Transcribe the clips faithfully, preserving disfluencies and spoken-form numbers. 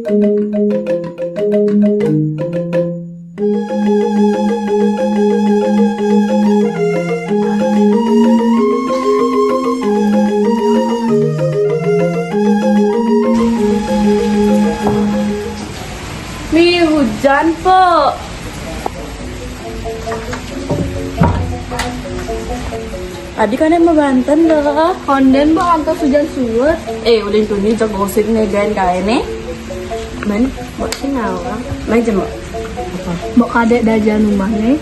Mi, hujan, Pok. Adi kan emang banten dah. Konden, Mbok, antos hujan suwet. Eh, ulin tuni jok gosip nih, gan kae nih. Men, Mbok sing nawang. Main jemok. Mbok kadek dajan rumah nih.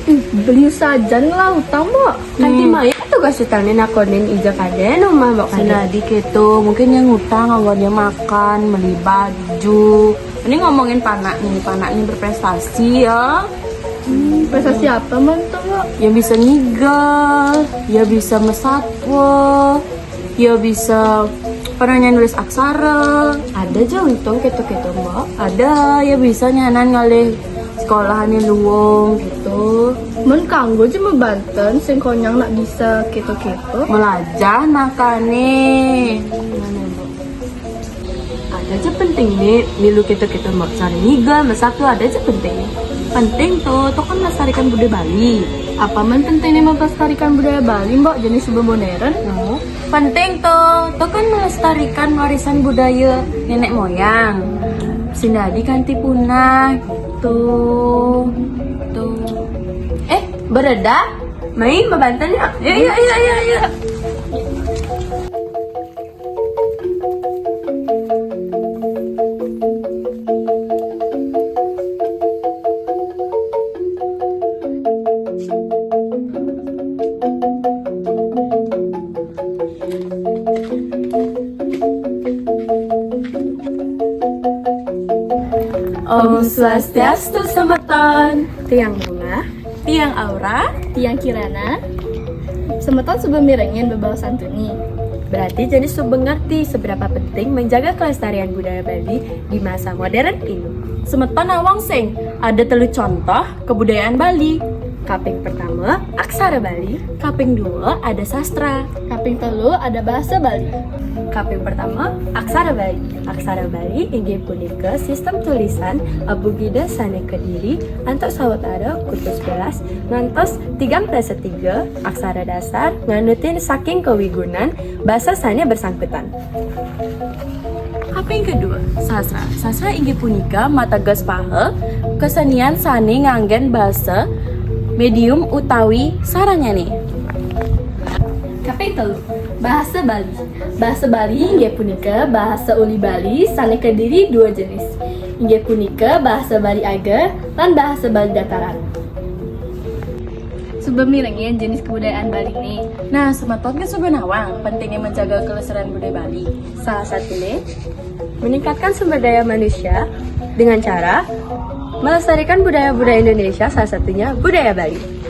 Ih, beli sajan lah utang, Mbok. Kanti Hmm. Mai tugas utang nih nakonin ija kaden rumah, Mbok kadek. Sinadi keto, mungkin yang utang awalnya makan, beli baju. Ini ngomongin panak nih, panak nih berprestasi ya. Hmm, prestasi apa man tuh, Mbok? Ya bisa ngigel, ya bisa mesatwa, ya bisa pernah nulis aksara. Ada aja untung keto-keto, Mbok. Ada, ya bisa nyanan ngalih sekolahannya luwung gitu. Men kanggo aja banten, sing konyang nak bisa keto-keto. Melajah makane. Ada aja penting nih, milu kita-kita mau cari ngiga, masa tuh ada aja penting. Penting tuh, tuh kan melestarikan budaya Bali. Apa men penting nih melestarikan budaya Bali, Mbok, jenis sebeboneran? Oh, penting tuh, tuh kan melestarikan warisan budaya nenek moyang. Sindadi kanti punah, tuh, tuh. Eh, bereda? Main, banten ya? Ya, ya, ya, ya, ya. Om Swastiastu, semeton. Tiang Bunga. Tiang Aura. Tiang Kirana. Semeton suba mirengin bebaosan tuni. Berarti jani suba ngerti seberapa penting menjaga kelestarian budaya Bali di masa modern ini. Semeton nawang sing ada telu contoh kebudayaan Bali. Kaping pertama, aksara Bali. Kaping dua, ada sastra. Kaping telu, ada bahasa Bali. Kaping pertama, aksara Bali. Aksara Bali inggih punika sistem tulisan abugida sane kediri antuk sawetara kutus belas ngantos tigang dasa tiga aksara dasar nganutin saking kawigunan basa sane bersangkutan. Kaping kedua, sastra. Sastra inggih punika mateges paha kesenian sane nganggen basa medium utawi saranyane. Kaping telu, bahasa Bali. Bahasa Bali inggih punika bahasa uli Bali sane kediri dua jenis. Inggih punika bahasa Bali Ager lan bahasa Bali Dataran. Suba mirengin jenis kebudayaan Bali nih. Nah, semeton kan suba nawang pentingnya menjaga kelestarian budaya Bali. Salah satunya meningkatkan sumber daya manusia dengan cara melestarikan budaya-budaya Indonesia, salah satunya budaya Bali.